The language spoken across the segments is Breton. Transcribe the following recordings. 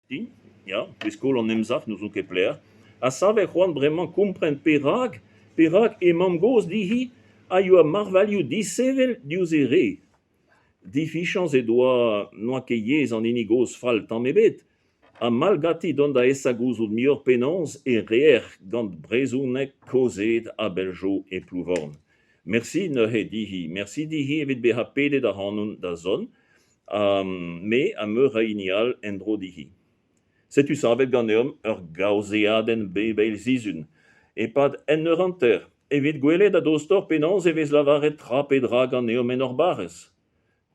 Din, ya, pe skol an Emsav n'ouzon ket pelec'h, ha savet c'hoant bremañ kompren perak, perak he mamm-gozh dezhi a yoa marvailhoù disheñvel diouzh he re. Difiziañs he doa n'oa ket yezh an hini gozh fall tamm ebet, ha mall ganti dont da esa gouzout muioc'h penaos e reer gant brezhoneg kaozeet a-bell zo e Plouvorn. Mersi neuze dezhi, mersi dezhi evit bezañ pedet ac'hanon da zont ha me ha meur a hini all en-dro dezhi. Setu savet ganeomp ur gaozeadenn bep eil sizhun, e-pad un eur hanter, evit gwelet a-dostoc'h penaos e vez lavaret tra pe dra ganeomp en hor barrez.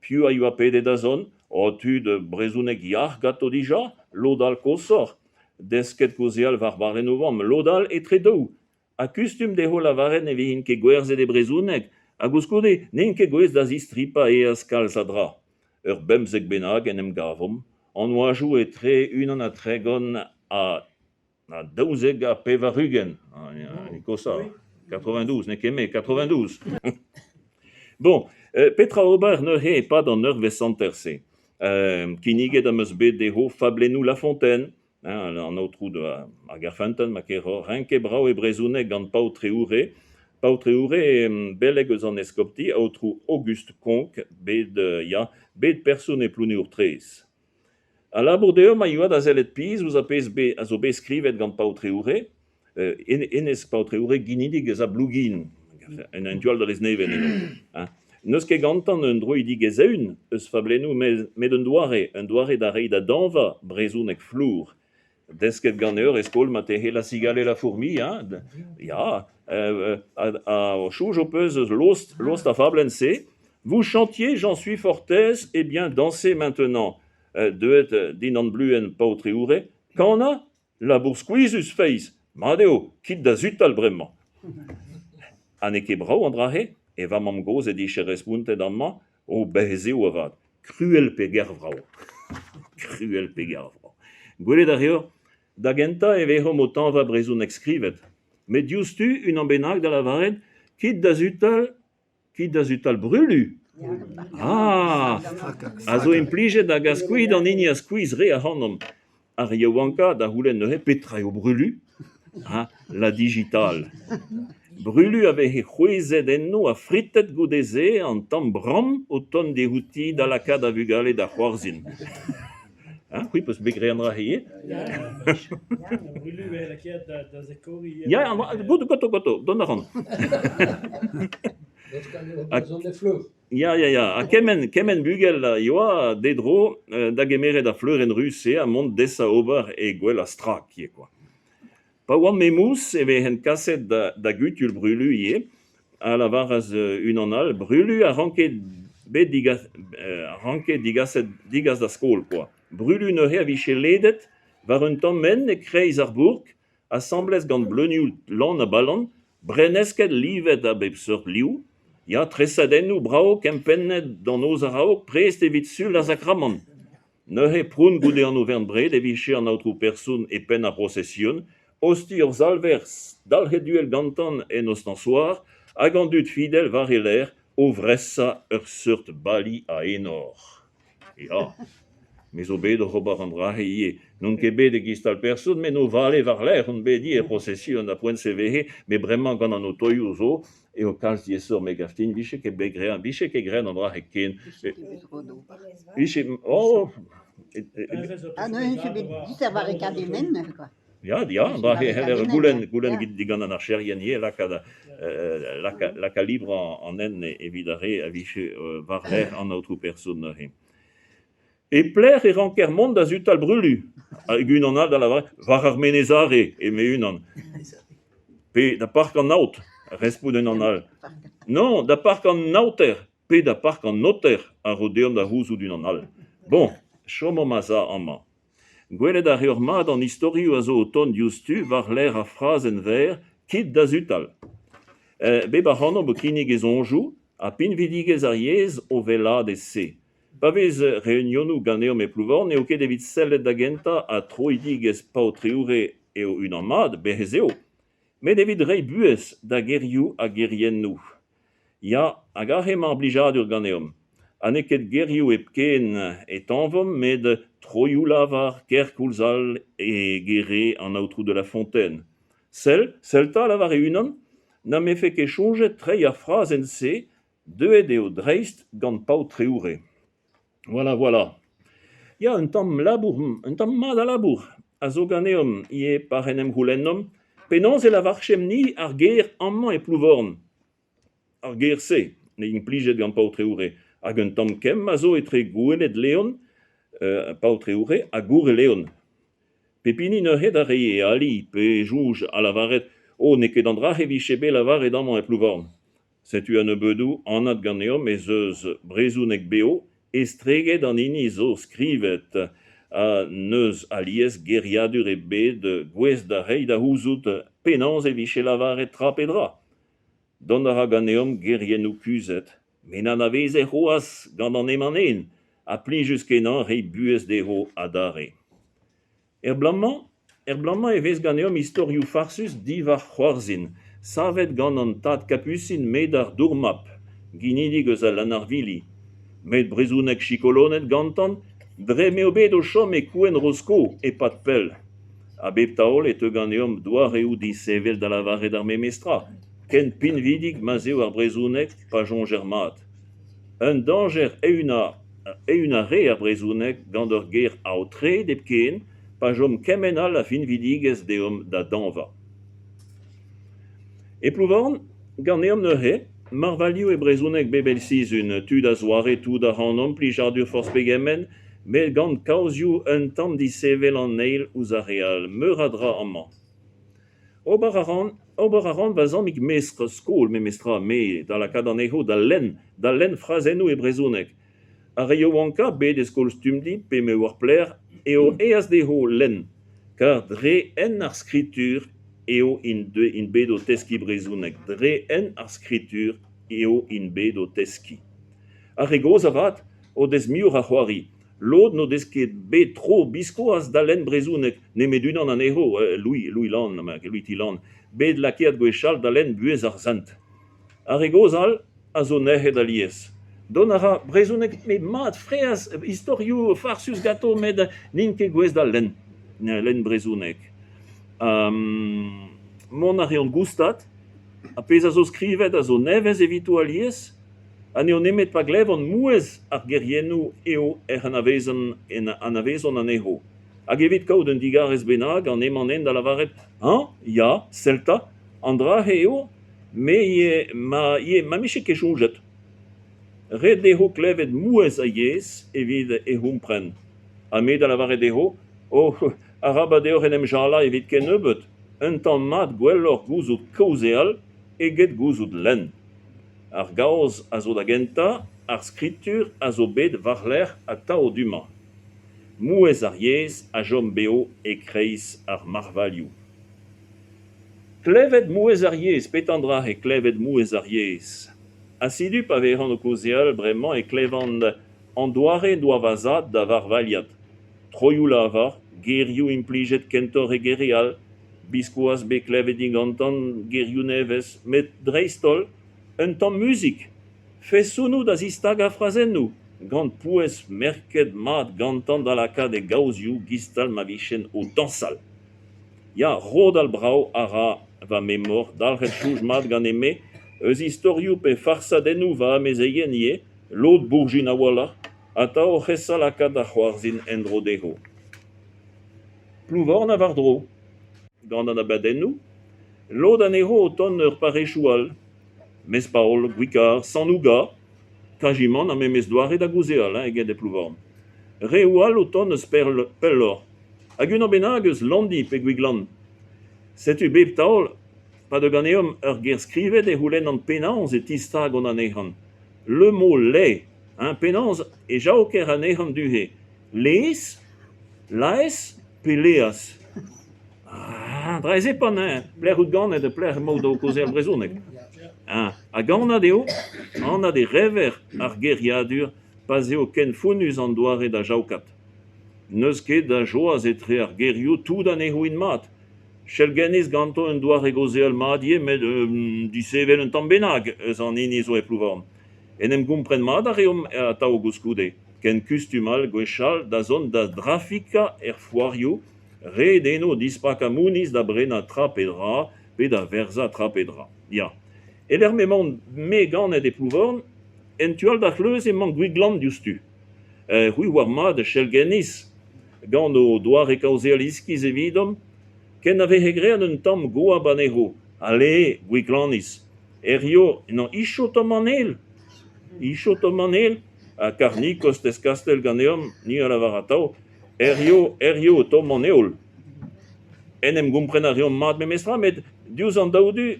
Piv a yoa pedet da zont ? Oh, tud brezhoneg yac'h ganto dija, lod all koshoc'h, desket kaozeal war barlenn o vamm, lod all etre daou. Ha kustum dezho lavaret ne vezint ket gwerzhet e brezhoneg ha koulskoude n'int ket gouest da zistripañ aes kalz a dra. Ur bemzek bennak en em gavomp, an oajoù etre 31 ha 92. Kosañ, 92, n'eo ket me, 92. Bon, petra ober neuze e-pad an eurvezh hanter-se ? Kinniget am eus bet dezho fablennoù La Fontaine, An aotrou ar Gerfeunteun ma keroc'h renket brav e brezhoneg gant Paotr Treoure. Paotr Treoure, beleg eus an eskopti, aotrou Aogust Konk, bet ya, bet person e Plouneour-Traezh. Al labour deomp a yoa da sellet pizh ouzh ar pezh a zo bet skrivet gant Paotr Treoure, hennezh Paotr Treoure ginidik eus a Blougin, en un tu all da Lesneven eno. N'eus ket gantañ un droidigezh eeun eus fablennoù met un doare, un doare da reiñ da dañva brezhoneg flour. Desket ganeoc'h e skol marteze La cigale et la fourmi, hein? Ya, ha soñj ho peus eus lost, lost ar fablenn-se. Vous chantiez, j'en suis fort aise, eh bien dansez maintenant. Deuet dindan bluenn Paotr Treoure, kanañ Labour skuizhus, feiz ! Mat eo, kit da sutal bremañ. Ha n'eo ket brav an dra-se ? E va mamm-gozh he dije respontet amañ O, bez eo avat, kruel pe gervrav. Kruel pe gervrav. Gwelet a reoc'h, da gentañ e vezomp o tañva brezhoneg skrivet. Met diouzhtu unan bennak da lavaret kit da sutal Kit da sutal brulu ! Ah ! A zo implijet da gas kuit an hini a skuizh re ac'hanomp. Ar re yaouankañ da c'houlenn neuze petra eo brulu ? Ha la digitale. Brulu a veze c'hwezhet enno ha fritet goude-se an tamm bramm o tont diouzhti da lakaat ar vugale da c'hoarzhin. Hein, c'hwi 'peus bet graet an dra-se ivez ? Brulu vez lakaet da zekoriñ. Ya, goto, goto, goto, dont a ran. Ya, ya, ya, ha kement, kement bugel a yoa d'e dro da gemeret ar fleurenn ruz-se ha mont dezhañ ober e gwellañ strak ivez kwa. Pa oan me mous e vezen kaset da gutul brulu ivez, a lavaras unan all, brulu a ranke bet digas a ranke digaset digas da skol kwa. Brulu neuze a vije ledet war un tamm hent e-kreiz ar bourk, asambles gant bleunioù lann ha balan, brennesket livet a bep seurt liv, ya, tresadennoù brav kempennet d'an noz a-raok, prest evit Sul ar Sakramant. Neuze, pront goude an overenn-bred e vije an aotrou person e penn ar brosesion, osti hor Salver dalc'het uhel gantañ en ostañsoar hag an dud fidel war e lerc'h o vresañ ur seurt bali a enor. Ya, me zo bet oc'h ober an dra-se ivez. N'on ket bet e-giz tal person met o vale war-lerc'h on bet ivez er prosesion da poent-se 'veze, met bremañ gant an otoioù zo eo kalz diaesoc'h me 'gav din 'vije ket bet graet, 'vije ket graet an dra-se ken. 'Vije oh Ah neuze 'vije bet dister war e kadenenn neuze kwa. Ya, ya, an dra-se e c'heller goulenn, goulenn digant an archerien ivez lakaat lakaat librañ an hent evit ar re a vije war-lerc'h an aotrou person neuze. E pelec'h e ranker mont da sutal brulu ? Hag unan all da lavaret war ar Menez Are, eme unan. Pe da park an aod, respont unan all. Non, da park an aoter, pe da park an noter a ro deomp da c'houzout unan all. Bon, chomomp a-sav amañ. Gwelet a reoc'h mat an istorioù a zo o tont diouzhtu war-lerc'h ar frazenn verr Kit da sutal. Bep ac'hanomp o kinnig e soñjoù ha pinvidigezh ar yezh o wellaat e-se. Pa vez reunionoù ganeomp e Plouvorn n'eo ket evit sellet da gentañ ha troidigezh Paotr-Treoure eo unan mat, bez' ez eo, met evit reiñ buhez da gerioù ha geriennoù. Ya, hag aze emañ ar blijadur ganeomp. Ha n'eo ket gerioù hepken e tañvomp met troioù-lavar kerkoulz all eget re an Aotrou de La Fontaine. Sell, sell 'ta, lavare unan, n'am befe ket soñjet treiñ ar frazenn-se, deuet eo dreist gant Paotr Treoure. Voilà, voilà. Ya, un tamm labour, un tamm mat a labour a zo ganeomp ivez pac'h en em c'houlennomp penaos e lavarchemp-ni ar ger amañ e Plouvorn. Ar ger-se ne implijet gant Paotr Treoure hag un tamm kemm a zo etre Goueled Leon, Paotr Treoure ha Gourel Leon. Pep hini neuze da reiñ e ali pe e soñj ha lavaret oh n'eo ket an dra-se 'vije bet lavaret amañ e Plouvorn. Setu a-nebeudoù anat ganeomp ez eus brezhoneg bev estreget an hini zo skrivet ha n'eus alies geriadur ebet gouest da reiñ da c'houzout penaos e vije lavaret tra pe dra. Dont a ra ganeomp geriennoù kuzhet met n'anavezer c'hoazh gant an emañ-nen ha plijus-kenañ reiñ buhez dezho adarre. Er bloaz-mañ er bloaz-mañ e vez ganeomp istorioù farsus diwar c'hoarzhin, savet gant an tad kapusin Medar Dourmab, ginidik eus a Lannarvili, met brezhoneg chikolonet gantañ dre m'eo bet o chom e kouent Rosko e-pad pell. Ha bep taol e teu ganeomp doareoù disheñvel da lavaret ar memes tra, ken pinvidik ma'z eo ar brezhoneg pa soñjer mat. Un dañjer eeunañ re ar brezhoneg gant ur ger aotreet hepken pa chom kement all a binvidigezh deomp da dañva. E Plouvorn, ganeomp neuze, marvailhoù e brezhoneg bep eil sizhun, tud a-zoare tout ac'hanomp, plijadur forzh pegement, met gant kaozioù un tamm disheñvel an eil ouzh ar re all, meur a dra amañ. Ober a ran ober a ran va zammig mestr skol memestra, me, da lakaat anezho da lenn, da lenn frazennoù e brezhoneg. Ar re yaouankañ, bet e skol Stumdi pe me oar pelec'h, eo aes dezho lenn, kar dre hent ar skritur eo int int bet o teskiñ brezhoneg, dre hent ar skritur eo int bet o teskiñ. Ar re gozh avat o dez muioc'h a c'hoari. Lod n'o dez ket bet tro biskoazh da lenn brezhoneg, nemet unan anezho, Louis, Louis Lann, Louis Tilan, bet lakaet gwechall da lenn Buhez ar Sent. Ar re gozh all a zo nec'het alies. Dont a ra brezhoneg met mat, fraezh, istorioù farsus ganto met n'int ket gouest da lenn, lenn brezhoneg. Mont a reont goustad, ar pezh a zo skrivet a zo nevez evito alies, Ha n'eo nemet pa glevont mouezh ar geriennoù eo ec'h anavezont anezho. Hag evit kaout un digarez bennak an emañ-nen da lavaret hañ, ya, sell 'ta, an dra-se eo, me ivez ma ivez ma 'mije ket soñjet. Ret dezho klevet mouezh ar yezh evit he c'hompren. Ha me da lavaret dezho, oh, arabat deoc'h en em jalañ evit kennebeut, un tamm mat gwelloc'h gouzout kaozeal eget gouzout lenn. Ar gaoz a zo da gentañ, ar skritur a zo bet war-lerc'h atav du-mañ. Mouezh ar yezh a chom bev e-kreiz ar marvailhoù. Klevet mouezh ar yezh, petra an dra-se klevet mouezh ar yezh ? Ha setu pa vezan o kaozeal bremañ e klevan an doare en doa va zad da varvailhat. Troioù-lavar, gerioù implijet kentoc'h eget re all, biskoazh bet klevet digantañ gerioù nevez, met dreist-holl un tamm muzik, fesonoù da zistagañ frazennoù, gant pouez merket mat gantañ da lakaat e gaozioù 'giz-tal ma vijen o dañsal. Ya, rodal brav a ra va memor, dalc'het soñj mat ganin-me eus istorioù pe farsadennoù va amezeien ivez, lod bourjin a-walc'h, atav oc'h esa lakaat da c'hoarzhin en-dro dezho. Plouvorn ha war-dro, gant an abadennoù, lod anezho o tont ur parrezioù all, Mespaol, Gwikar, Sant-Nouga, kazimant ar memes doare da gaozeal eget e Plouvorn. Reoù all o tont eus pelloc'h, hag unan bennak eus Landi pe Gwiglann. Setu bep taol pa deu ganeomp ur ger skrivet e c'houlennan penaos e tistagont anezhañ. Le mot lait, hein, penaos e jaoker anezhañ du-se Lez, laezh pe laezh ? Ah, dra-se-pan hein, pelec'h out ganet ha pelec'h emaout o kaozeal brezhoneg. Ah, hag anat eo, anat e rever ar geriadur pa'z eo ken fonnus an doare da jaokat. N'eus ket a joaz etre ar gerioù tout anezho int mat. Chelgenniz ganto un doare gaozeal mat ivez met disheñvel un tamm bennak eus an hini zo e Plouvorn. En em gompren mat a reomp atav koulskoude, ken kustum all gwechall da zont da drafikañ er foarioù, ret eno dispakañ mouniz da brenañ tra pe dra pe da werzhañ tra pe dra. Ya. E-lec'h m'emaon me ganet e Plouvorn, en tu all d'ar c'hleuz emañ Gwiglann diouzhtu. C'hwi 'oar mat Chelgenniz gant o doare kaozeal iskis evidomp ken a veze graet un tamm goap anezho, Ale, Gwiglaniz, hiziv emañ icho tomm an heol, icho tomm an heol, ha kar ni kostez Kastell ganeomp, ni a lavar atav hiziv, hiziv tomm an heol. En em gompren a reomp mat memestra met diouzh an daou du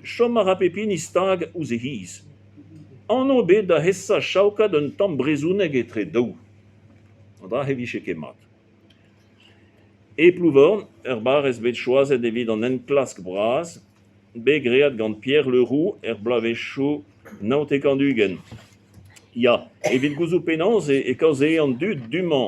chom a ra pep hini stag ouzh e c'hiz. Anv ebet da esa chaokat un tamm brezhoneg etre daou. An dra-se 'vije ket mat. E Plouvorn, ur barrez bet choazet evit an enklask bras bet graet gant Pierre Le Roux er bloavezhioù 99. Ya, evit gouzout penaos e kaozee an dud du-mañ.